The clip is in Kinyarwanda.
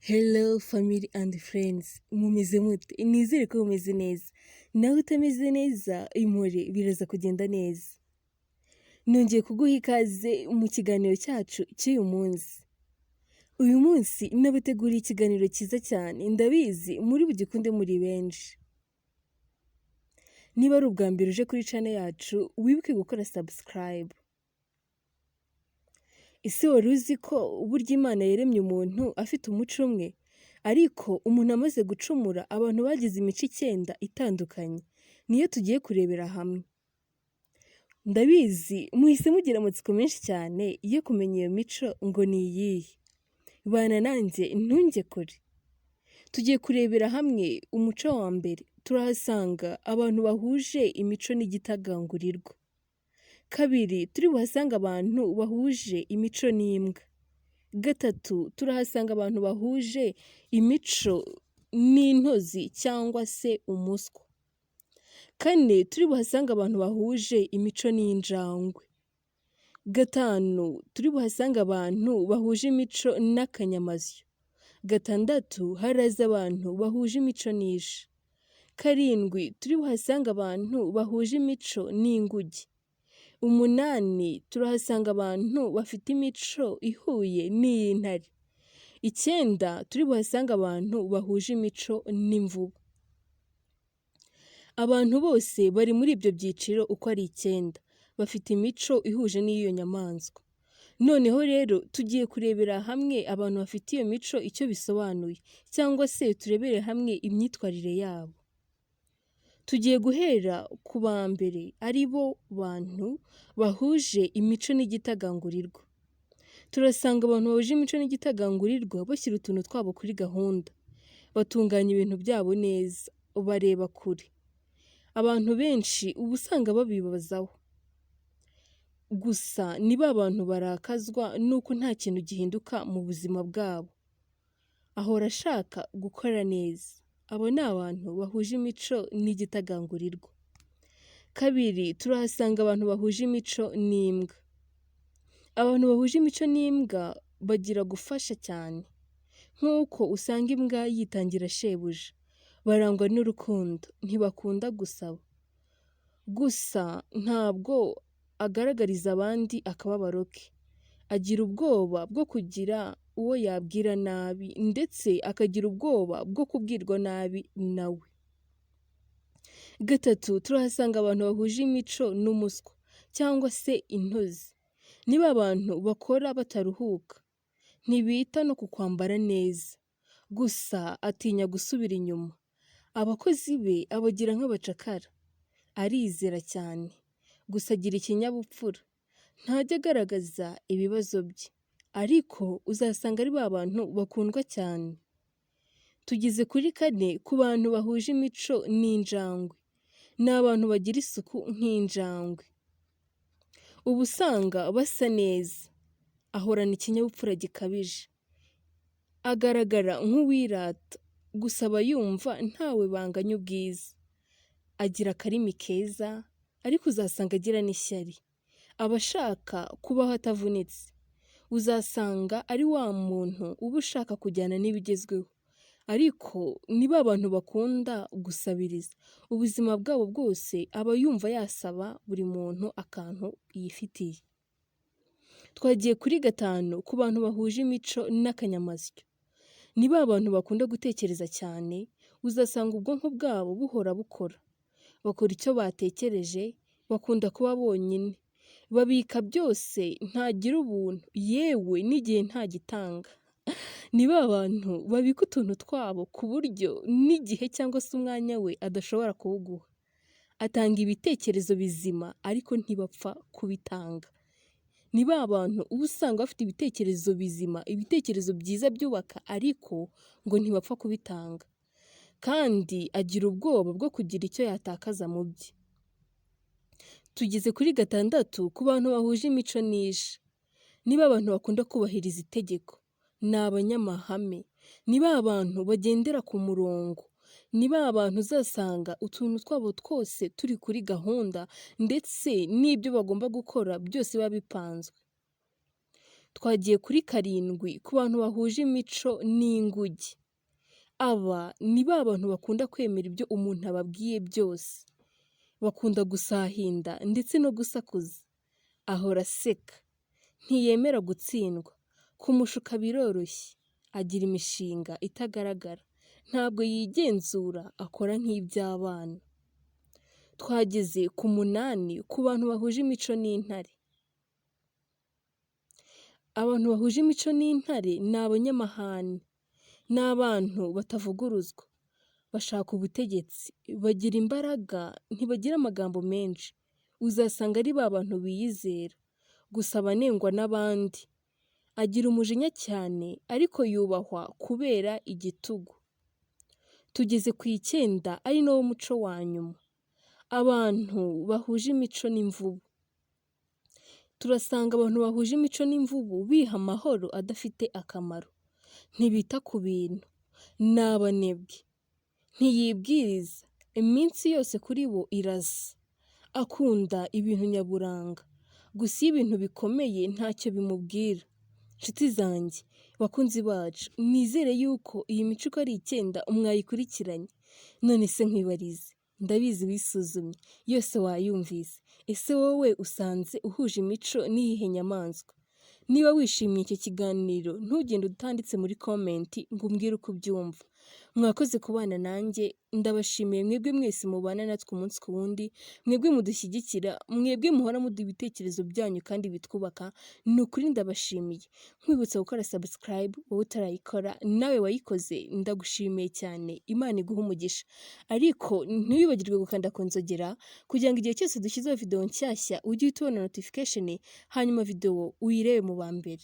Hello family and friends, mumeze mute? Nizere ko mumeze neza. Nawe utameze neza, impore biraza kugenda neza. Nongeye kuguha ikaze mu kiganiro cyacu cy'uyu munsi. Uyu munsi nabateguriye ikiganiro cyiza cyane, ndabizi muri bugikunde muri benshi. Niba ari ubwa mbere uje kuri channel yacu, wibuke gukora subscribe. Ese wari uzi ko burya Imana yaremye umuntu afite umuco umwe, ariko umuntu amaze gucumura abantu bagize imico 9 itandukanye, niyo tugiye kurebera hamwe. Ndabizi muhise mugira amatsiko menshi cyane yo kumenya iyo mico ngo ni iyihe. Bana nanjye ntunge kure. Tugiye kurebera hamwe umuco wa mbere, turahasanga abantu bahuje imico n'igitagangurirwa. Kabiri, turi buhasange abantu bahuje imico n'imbwa. Gatatu, turahasanga abantu bahuje imico n'intozi cyangwa se umuswa. Kane, turi buhasange abantu bahuje imico n'injangwe. Gatanu, turi buhasange abantu bahuje imico n'akanyamasyo. Gatandatu, haraza abantu bahuje imico n'isha. Karindwi, turi buhasange abantu bahuje imico n'inguge. Umunani, turahasanga abantu bafite imico ihuye n'iy'intare. 9, turi buhasange abantu bahuje imico n'imvubu. Abantu bose bari muri ibyo byiciro uko ari 9, bafite imico ihuje n'iyo nyamaswa. Noneho rero tugiye kurebera hamwe abantu bafite iyo mico icyo bisobanuye, cyangwa se turebere hamwe imyitwarire yabo. Tugiye guhera ku ba mbere ari bo bantu bahuje imico n'igitagangurirwa. Turasanga abantu bahuje imico n'igitagangurirwa bashyira utuntu twabo kuri gahunda, batunganya ibintu byabo neza, bareba kure. Abantu benshi uba usanga babibazaho. Gusa ni ba bantu barakazwa n'uko nta kintu gihinduka mu buzima bwabo. Ahora ashaka gukora neza. Abo ni abantu bahuje imico n'igitagangurirwa. Kabiri, turahasanga abantu bahuje imico n'imbwa. Abantu bahuje imico n'imbwa bagira gufasha cyane. Nk'uko usanga imbwa yitangira shebuja. Barangwa n'urukundo, ntibakunda gusaba. Gusa ntabwo agaragariza abandi akababaro ke. Agira ubwoba bwo kugira uwo yabwira nabi ndetse akagira ubwoba bwo kubwirwa nabi nawe. Gatatu, turahasanga abantu bahuje imico n'umuswa cyangwa se intozi. Niba abantu bakora bataruhuka, ntibita no ku kwambara neza. Gusa atinya gusubira inyuma. Abakozi be abagira nk'abacakara. Arizera cyane. Gusa agira ikinyabupfura. Ntajya agaragaza ibibazo bye. Ariko uzasanga ari ba bantu bakundwa cyane. Tugeze kuri kane, ku bantu bahuje imico n'injangwe. Ni abantu bagira isuku nk'injangwe. Uba usanga basa neza. Ahorana ikinyabupfura gikabije. Agaragara nk'uwirata. Gusa aba yumva ntawe banganya ubwiza. Agira akarimi keza, ariko uzasanga agira n'ishyari. Aba ashaka kubaho atavunitse. Uzasanga ari wa muntu uba ushaka kujyana n'ibigezweho. Ariko ni ba bantu bakunda gusabiriza. Ubuzima bwabo bwose aba yumva yasaba buri muntu akantu yifitiye. Twagiye kuri gatanu, ku bantu bahuje imico n'akanyamasyo. Ni ba bantu bakunda gutekereza cyane, uzasanga ubwonko bwabo buhora bukora. Bakora icyo batekereje, bakunda kuba bonyine. Babika byose, ntagira ubuntu, yewe n'igihe ntagitanga. Ni ba bantu babika utuntu twabo ku buryo n'igihe cyangwa se umwanya we adashobora kuwuguha. Atanga ibitekerezo bizima ariko ntibapfa kubitanga. Ni ba bantu uba usanga bafite ibitekerezo bizima, ibitekerezo byiza byubaka ariko ngo ntibapfa kubitanga. Kandi agira ubwoba bwo kugira icyo yatakaza mu bye. Tugeze kuri gatandatu, ku bantu bahuje imico n'isha. Niba abantu bakunda kubahiriza itegeko, ni abanyamahame. Ni ba bantu bagendera ku murongo. Ni ba bantu uzasanga utuntu twabo twose turi kuri gahunda ndetse n'ibyo bagomba gukora byose biba bipanzwe. Twagiye kuri 7 ku bantu bahuje imico n'inguge. Aba ni ba bantu bakunda kwemera ibyo umuntu ababwiye byose, bakunda gusahinda ndetse no gusakuza, ahora aseka, ntiyemera gutsindwa, kumushuka biroroshye, agira imishinga itagaragara, ntabwo yigenzura, akora nk'iby'abana. Twageze ku 8 ku bantu bahuje imico n'intare. Abantu bahuje imico n'intare ni abanyamahane, ni abantu batavuguruzwa, bashaka ubutegetsi, bagira imbaraga, ntibagira amagambo menshi, uzasanga ari ba bantu biyizera, gusa abanengwa n'abandi, agira umujinya cyane ariko yubahwa kubera igitugu. Tugeze ku 9 ari nawo muco wa nyuma, abantu bahuje imico n'imvubu. Turasanga abantu bahuje imico n'imvubu biha amahoro adafite akamaro, ntibita ku bintu, ni abanebwe, ntiyibwiriza, iminsi yose kuri bo irasa, akunda ibintu nyaburanga, gusa iyo ibintu bikomeye ntacyo bimubwira. Nshuti zanjye, bakunzi bacu, nizere yuko iyi mico uko ari 9 mwayikurikiranye. None se nkwibarize, ndabizi wisuzumye, yose wayumvise, ese wowe usanze uhuje imico n'iyihe nyamaswa? Niba wishimiye icyo kiganiro ntugende utanditse muri comment ngo umbwire uko ubyumva. Mwakoze kubana nanjye, ndabashimiye mwebwe mwese mubana natwe umunsi ku wundi, mwebwe mudushyigikira, mwebwe muhora muduha ibitekerezo byanyu kandi bitwubaka, ni ukuri ndabashimiye. Nkwibutsa gukora subscribe wowe utarayikora, nawe wayikoze ndagushimiye cyane, Imana iguhe umugisha. Ariko ntiwibagirwe gukanda ku nzogera kugira ngo igihe cyose dushyizeho video nshyashya ujye uhita ubona notification, hanyuma video uyirebe mu ba mbere.